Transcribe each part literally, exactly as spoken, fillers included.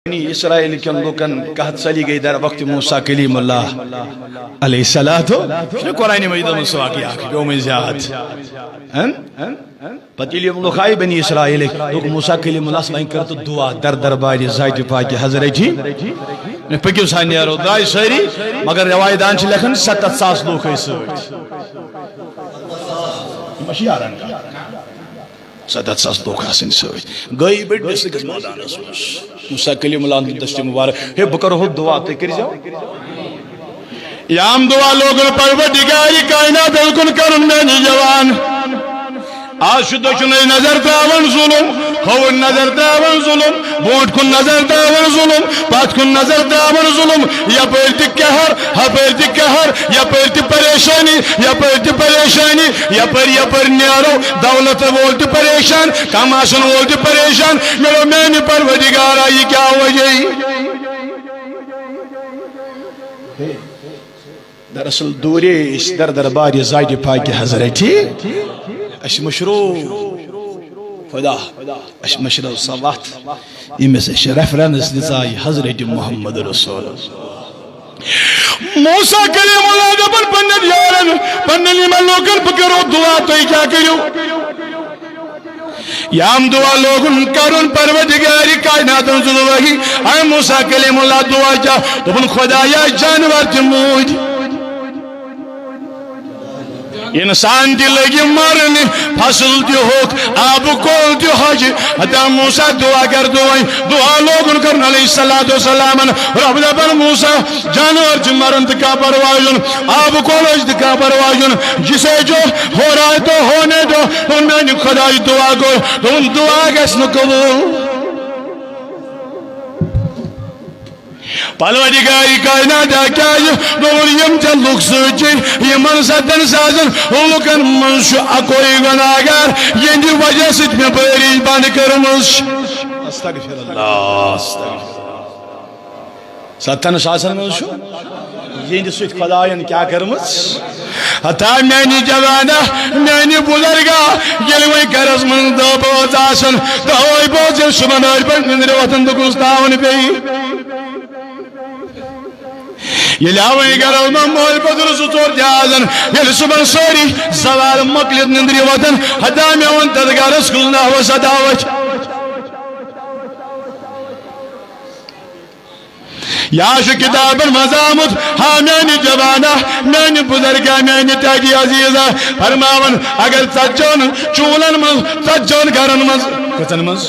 بنی اسرائیل کٮ۪ن لوٗکن قحط سٲلی گٔے در وقت موسیٰ کلیم اللہ علیہ الصلوۃ۔ چھُنہٕ قرآنِ مجیدس منٛز سُہ واقعہ اکھ پیوٚمُت زیادٕ؟ ہن؟ پتہٕ ییٚلہِ یِم لُکھ آیہِ بنی اسرائیلٕکۍ، دوٚپُکھ موسیٰ کلیم اللہس، وۄنۍ کر تہٕ دعا در دربارِ ذاتِ پاکِ حضرتی۔ پٔکِو سا نیرو، درٛاے سٲری، مگر روایت دان چھِ لیکھان ستتھ ساس لوٗکھ ٲسۍ سۭتۍ۔ یِم ما چھِ یارن کانٛہہ؟ ستتھ ساس لوٗکھ آسٕنۍ سۭتۍ۔ گٔے بٔڑۍ ڈسٹرکٹس مٲدانس منٛز۔ موسیٰ کلیم اللہ ہن دیُت دستی مبارک، ہے بہٕ کرو ہُہ دعا، تُہۍ کٔرۍزیو۔ یام دعا لوگن پروردگار کائنات کُن کرُن میانہِ جوان۔ آز چھُ دٔچھُنٕے نظر تراوان ظلم، ہوٚوُن نظر تراوان ظلم، برونٛٹھ کُن نظر تراوان ظلم، پتھ کُن نظر تراوان ظلم، یپٲرۍ تہِ قہر، ہپٲرۍ تہِ قہر، یپٲرۍ تہِ پریشانی، یپٲرۍ تہِ پریشانی، یپٲرۍ یپٲرۍ نیرو، دولت وول تہِ پریشان، کم آسن وول تہِ پریشان۔ مےٚ دوٚپ، میانہِ پروردگارا، یہِ کیٛاہ وجہ؟ دراصل دوٗرے أسۍ در دربارِ ذاتِ پاکِ حضرتی۔ اَسہِ مٔشرو خدا، اَسہِ مٔشرٲو سۄ وَتھ، ییٚمِس اَسہِ ریفرنس دِژاے حضرت محمد رسول۔ موسیٰ کلیم اللہ دپان پننٮ۪ن یارن، پننٮ۪ن یِمن لوٗکن، بہٕ کرو دعا، تُہۍ کیٛاہ کٔرِو؟ یام دعا لوگُن کرُن پروردگار کائناتن سٕنٛز وحی۔ اے موسیٰ کلیم اللہ دعا کیٛاہ؟ دوٚپُن، خدایا، جانور تہِ موٗدۍ، انسان تہِ لٔگۍ مرنہِ، فصل تہِ ہوٚکھ، آبہٕ کۄل تہِ ہۄجہِ۔ ہتا موسیٰ دعا کر دعا، دعا لوگُن کرُن علیہ الصلوۃ والسلامن۔ رب دپان، موسیٰ، جانور چھِ مران تہٕ کانٛہہ پرواے چھُنہٕ، آبہٕ کۄل ٲسۍ تہٕ کانٛہہ پرواے چھُنہٕ، جسے جو ہو رہا ہے تو ہونے دو۔ دوٚپُن، میانہِ خدایہِ دعا کوٚر، دوٚپُن، دعا گژھِ نہٕ قبوٗل۔ پروردگار کائنات کیٛازِ؟ دوٚپُن، یِم ژےٚ لُکھ سۭتۍ چھِ، یِمن ستن ساسن لُکن منٛز چھُ اکوے گۄناہگار، یِہنٛدِ وجہ سۭتۍ مےٚ بٲرِش بنٛد کٔرمٕژ۔ استغفر اللہ، استغفر اللہ۔ ستن ساسن منٛز چھُ یِہنٛدِ سۭتۍ خداین کیٛاہ کٔرمٕژ؟ ہتا میانہِ جوانا، میانہِ بزرگا، ییٚلہِ وۄنۍ گرس منٛز دہ بٲژ آسن، دہے بٲژ ییٚلہِ صبحن ٲٹھِ بجہِ نِندرِ وۄتھن تہٕ کُس تاون پیٚیہِ؟ ییٚلہِ آو وۄنۍ گرس منٛز مٲلۍ پٔتٕر زٕ ژور تہِ آسن، ییٚلہِ صبحن سٲری سوال مۄکلِتھ نِندرِ وۄتھن، ہتا مےٚ ووٚن تتھ گرس کُن نحو سداوت۔ یا چھُ کِتابن منٛز آمُت، ہا میانہِ جوانا، میانہِ بزرگا، میانہِ تاجہِ عزیزا، فرماوان، اگر ژتجِہن چوٗلن منٛز، ژتجِہن گرن منٛز، کٔژن منٛز؟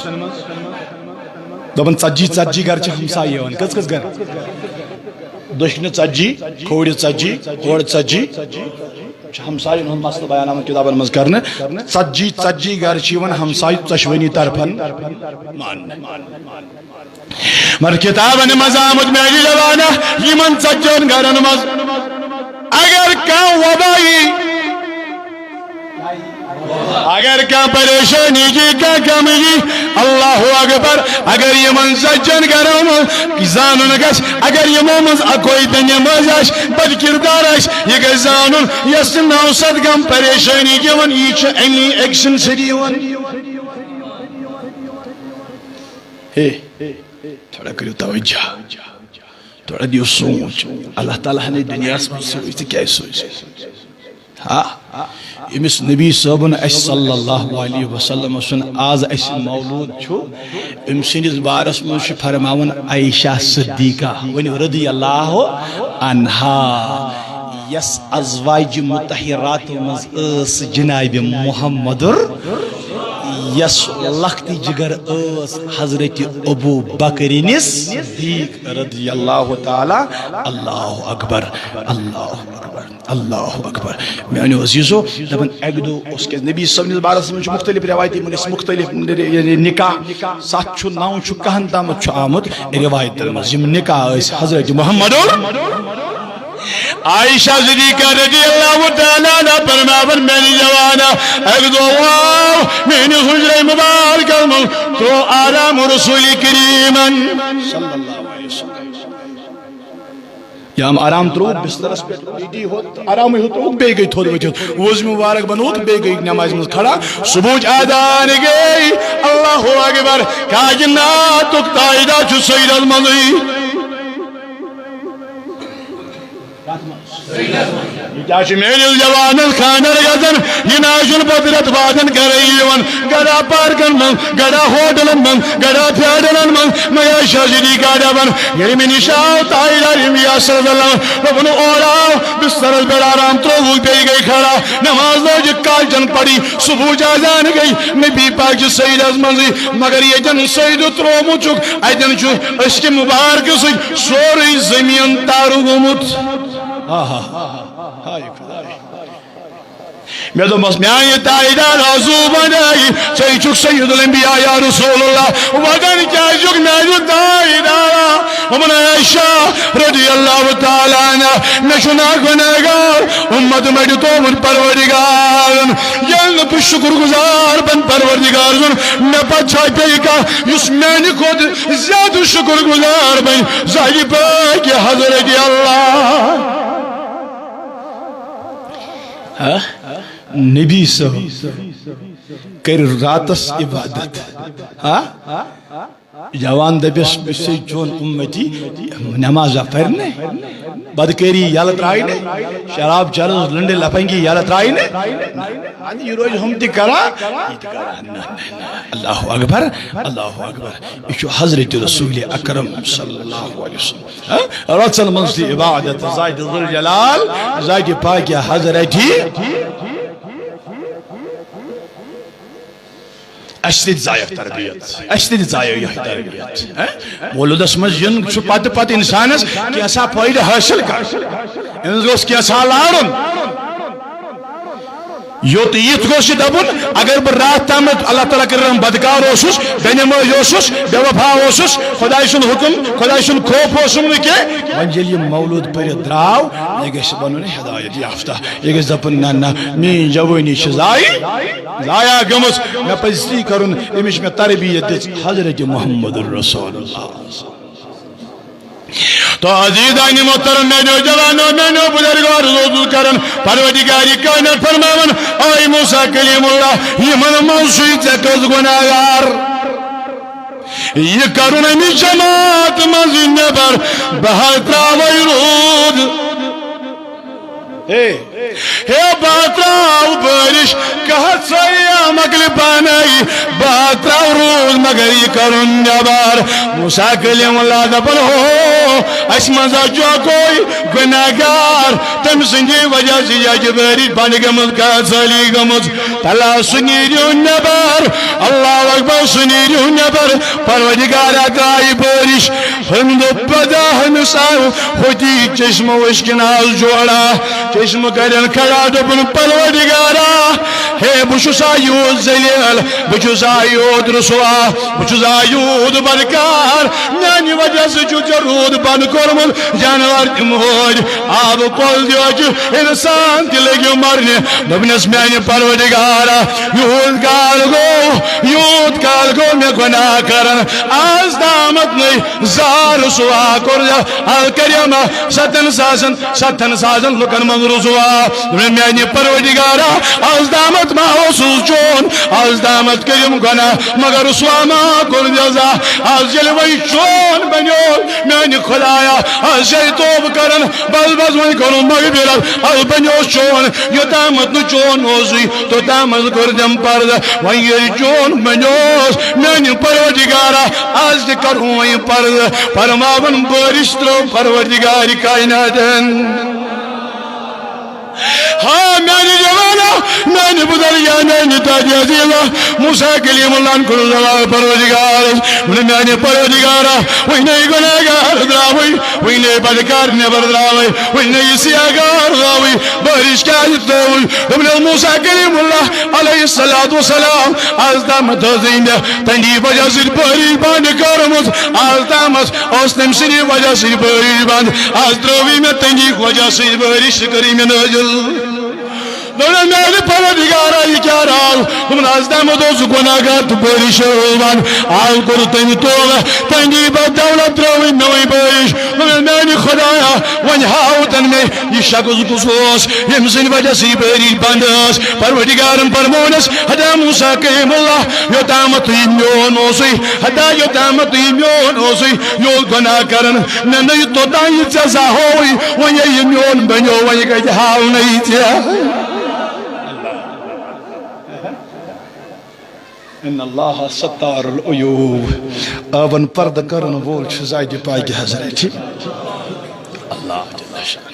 دوٚپُن، ژتجی، ژتجی گرٕ چھِ ہمسایہِ یِوان۔ کٔژ کٔژ گرٕ؟ دٔچھنہِ ژتجی، کھوورِ ژتجی، کھوورِ ژتجی۔ چھُ ہمساین ہُنٛد مسلہٕ بیان آمُت کِتابن منٛز کرنہٕ۔ ژتجی، ژتجی گرٕ چھِ یِوان ہمسایہِ ژۄشوٕنی طرفن ماننہٕ۔ مگر کِتابن منٛز آمُت میانہِ جوانا، یِمن ژتجِہن گرن منٛز اگر کانٛہہ وبا یی، اگر کانٛہہ پریشٲنی یی، کانٛہہ غم یی، اللہ اکبر، اگر یِمن ژتجِہن گرن منٛز زانُن گژھِ، اگر یِمو منٛز اکوے تہِ نماز آسہِ، بد کردار آسہِ، یہِ گژھِ زانُن، یۄس تہِ نو شتھ غم پریشٲنی یِوان، یہِ چھِ امی أکۍ سٕنٛدِ سۭتۍ یِوان۔ ہے، تھوڑا کٔرِو توجہ، تھوڑا دِیِو سونٛچ۔ اللہ تعالیٰ ہن دُنیاہس منٛز سوٗزۍ، ژٕ کیٛازِ سوٗزۍ؟ ہا، أمِس نبی صٲبُن اَسہِ صلی اللہ علیہ وسلم سُنٛد آز اَسہِ مولوٗد چھُ، أمۍ سٕنٛدِس بارس منٛز چھُ فرماوان عائشہ صدیقہ، ؤنِو رضی اللہ عنہا، یس ازواج مطہرات منٛز ٲس جناب محمد، یس لخت جگر ٲس حضرت ابو بکر صدیق رضی اللہ تعالیٰ۔ اللہ اکبر، اللہ اکبر، اللہ اکبر۔ میانیو عزیزو، دپان اکہِ دۄہ اوس کیٛاہ نبی صٲبنِس بارس منٛز چھُ مختلف روایتہِ، یِمن ٲسۍ مختلف یعنی نکاح، ستھ چھُ، نو چھُ، کہن تامتھ چھُ آمُت روایتن منٛز۔ یِم نکاح ٲسۍ حضرت محمد عائشہ صدیقہ رضی اللہ تعالیٰ عنہا فرماوان، میانہِ جوانا، اکہِ دۄہ آو میٲنِس حجرے مبارکس منٛز تو آرام رسول کریمن۔ صلی اللہ علیہ وسلم۔ یا آرام ترووُکھ بسترس پٮ۪ٹھ، ییٚتی ہوت آرامٕے ہوت ترووُکھ، بیٚیہِ گٔے تھوٚد ؤتھِتھ، وضوٗ مُبارک بنووُکھ، بیٚیہِ گٔے نمازِ منٛز کھڑا۔ صبحٕچ اذان گٔے، اللہ اکبر، کائناتُک تاجدار چھُ سجدس منٛزٕے۔ یہِ کیٛاہ چھُ میٲنِس جوانس خانٛدر گژھان، یہِ نہ حظ چھُنہٕ پتہٕ رٮ۪تھ وادن گرے یِوان، گرا پارکن منٛز، گرا ہوٹلن منٛز، گرا تھیٹرن منٛز، مگر شاہ جی دی گاڑا بن، ییٚلہِ مےٚ نِش آو تاجدار انبیاء صلی اللہ علیہ وسلم، دوٚپُن اورٕ آو، بسترس پٮ۪ٹھ آرام ترووُکھ، بیٚیہِ گٔے کھڑا، نماز لٲجِکھ کالچن پرٕنۍ، صبحٕچ اذان گٔے، نبی پاک چھِ سجدس منٛزٕے، مگر ییٚتٮ۪ن سجدٕ تروومُت چھُکھ، اتٮ۪ن چھُ أسۍ کہِ مُبارکہٕ سۭتۍ سورُے زٔمیٖن تر گوٚمُت۔ آہا، ہاے خداے۔ مےٚ دوٚپمَس، میٛانہِ تاجدار آزو بنٲے، ژٕے چھُکھ سید الانبیاء یا رسول اللہ، وَدَن کیٛازِ چھُکھ میٛانہِ تاجدارا؟ وَمَن عائشہ رضی اللہ تعالیٰ عنہ، مےٚ چھُ نا گۄناہگار اُمت مےٚ دیُتمُت پروردگارن۔ ییٚلہِ نہٕ بہٕ شُکر گُزار بن پروردگار سُنٛد، مےٚ پتہٕ چھا بیٚیہِ کانٛہہ یُس میٛانہِ کھۄتہٕ زیادٕ شُکر گُزار بنہِ؟ زاہدِ پاکہِ حضرت اللہ۔ ہا؟ نبی صٲب کٔرِو راتس عبادت۔ ہا؟ جوان دٔپِس، بہٕ چھُسے چون اُمتی، نمازا پرِ نے؟ بدکٲری یلہٕ ترٛایہِ نے؟ شراب چرس لٔنڈٕ لفنگی یلہٕ ترٛایہِ نے؟ اَدٕ یہِ روزِ ہُم تہِ کران، یہِ تہِ کران۔ نہ، نہ، نہ۔ اللہ اکبر، اللہ اکبر۔ یہِ چھُ حضرت رسول اکرم صلی اللہ علیہ وسلم۔ ہاں؟ رژن منٛز تہِ عبادت ذات ذوالجلال، ذات پاک حضرتی۔ اَسہِ تہِ دِژایَکھ تربیت، اَسہِ تہِ دِژایَکھ یہِ تربیت۔ ہاں؟ مولودس منٛز یُن چھُ پتہٕ پتہٕ انسانس کینٛژھا فٲیدٕ حٲصِل کرُن، أمِس گوٚژھ کینٛژھا لارُن۔ یوٚت یِتھ گوٚژھ یہِ دَپُن، اگر بہٕ راتھ تامَتھ اللہ تعالیٰ کٔرِنۍ بدکار اوسُس، بے نماز اوسُس، بے وفا اوسُس، خۄداے سُنٛد حُکُم، خۄداے سُنٛد خوف اوسُم نہٕ کینٛہہ۔ وۄنۍ ییٚلہِ یہِ مولوٗد پٔرِتھ درٛاو، یہِ گژھِ بَنُن ہدایت یافتہ۔ یہِ گژھِ دَپُن، نہ، نہ، میٛٲنۍ جوٲنی چھِ ضایع، ضایع گٔمٕژ۔ مےٚ پَزِ تی کَرُن، أمِس چھِ مےٚ تربیت دِژ حضرت محمد رسول اللہ۔ تو عزیزانِ محترم، میانیو جوانو، میانیو بزرگو، عرض اوسُس کران، پروردگارِ کائنات فرماوان، اے موسیٰ کلیم اللہ، یِمن منٛز چھُے ژےٚ کٔژ گۄناہگار؟ یہِ کرُن اَمہِ جماعت منٛز نٮ۪بر، بہٕ ہا تراوے روٗد۔ ہے، ہے، بہٕ ہا تراو بٲرِش، قحط سٲری مۄکلہِ پانے، بہٕ ہا تراو روٗد، مگر یہِ کرُن نٮ۪بر۔ موسیٰ کلیم اللہ دپان، ہو، اسہِ منٛز ہا چھُ اکوے گۄناہگار، تٔمۍ سٕنٛدی وجہ سۭتۍ چھِ بٲرِش بنٛد گٔمٕژ، قحط سٲلی گٔمٕژ۔ تلا سُہ نیٖرِو نٮ۪بر، اللہ اکبر، سُہ نیٖرِو نٮ۪بر۔ پروردگارا، درٛایہِ بٲرِش، ہُمہِ دۄہ پتہٕ ہُمِس آو ہوٚتی چشمہٕ وٕچھکِن آز جوڑا۔ چشمہٕ کَرن کھڑا، دوٚپُن، پروردگارا، ہے، بہٕ چھُسا یوٗت ذلیل، بہٕ چھُسا یوٗت رسوا، بہٕ چھُسا یوٗت بدکار، میانہِ وجہ سۭتۍ چھُ ژےٚ روٗد بنٛد کوٚرمُت، جانور تہِ مٲرۍ، آبہٕ کۄل تہِ ہۄژِ، انسان تہِ لٔگۍ مرنہِ۔ دوٚپنس، میانہِ پروردگارا، یوٗت کال گوٚو، یوٗت کال گوٚو مےٚ گۄناہ کران، آز تامتھ نَے زانٛہہ رسوا کوٚر۔ الکریمہ، ستن ساسن، ستن ساسن لُکن منٛز رسوا۔ دوٚپُن، میانہِ پروردگارا، آز تامتھ ما اوسُس چون، آز تامتھ کٔرِم گۄناہ، مگر رسوا ما کوٚر مےٚ زانٛہہ۔ آز ییٚلہِ وۄنۍ چون بنیو، میانہِ خدایا، آز چھے توبہٕ کران، بس بس وۄنۍ کرُن مغفرت۔ آز بنیو چون، یوٚتامتھ نہٕ چون اوسُے، توٚتامتھ کوٚر تٔمۍ پردٕ۔ وۄنۍ ییٚلہِ چون بنیوس، میانہِ پروردگارا، آز تہِ کرو وۄنۍ پردٕ۔ فرماوان بٲرِش ترٲو پروردگارِ کائناتن۔ ہا میانہِ جوانا، میانہِ بزرگا، میانہِ تاج عزیزا، موسیٰ کلیم اللہن کوٚر سوال پروردگارس، ووٚن، میانہِ پروردگارا، وۄنۍ نَے گۄناہگار درٛاوٕے، وۄنۍ نَے بدکار نٮ۪بر درٛاوٕے، وۄنۍ نَے یہِ سیاہگار درٛاوٕے، بٲرِش کیازِ ترٲوٕے؟ دوٚپنس، موسیٰ کلیم اللہ علیہ الصلوۃ والسلام، از تامتھ ٲسٕے مےٚ تہنٛدی وجہ سۭتۍ بٲرِش بنٛد کٔرمٕژ، از تامتھ اوس تٔمۍ سٕنٛدی وجہ سۭتۍ بٲرِش بنٛد، از ترٲوٕے مےٚ تہنٛدی وجہ سۭتۍ بٲرِش تہٕ کٔرٕے مےٚ نٲزِل۔ دوٚپُن، میانہِ پروردگارا، یہِ کیٛاہ راز؟ دوٚپُن، از تامتھ اوسُس گۄناہگار تہٕ بٲرِش ٲس بنٛد، از کوٚر تٔمۍ توبہٕ، تہنٛدی بدولت ترٲوٕے مےٚ وۄنۍ بٲرِش۔ دوٚپُن، میانہِ خدایا، وۄنۍ یہِ شخص کُس اوس، ییٚمہِ سٕنٛدِ وجہ سۭتۍ یہِ بٲرِش بنٛد ٲس؟ پروردگارن فرمونس، حتی موسیٰ کلیم اللہ، یوٚتامتھ یہِ میون اوسُے، حتی یوٚتامتھ یہِ میون اوسُے، یہِ اوس گۄناہ کران۔ مےٚ نَے توٚتام یہِ ژےٚ زاہووٕے، وۄنۍ ییٚلہِ یہِ میون بنیو، وۄنۍ کتہِ ہاونَے ژےٚ؟ ان اللہ ستار العیوب۔ آبن پردٕ کرن وول چھُ ذاتِ پاکِ حضرت اللہ جل شانہ۔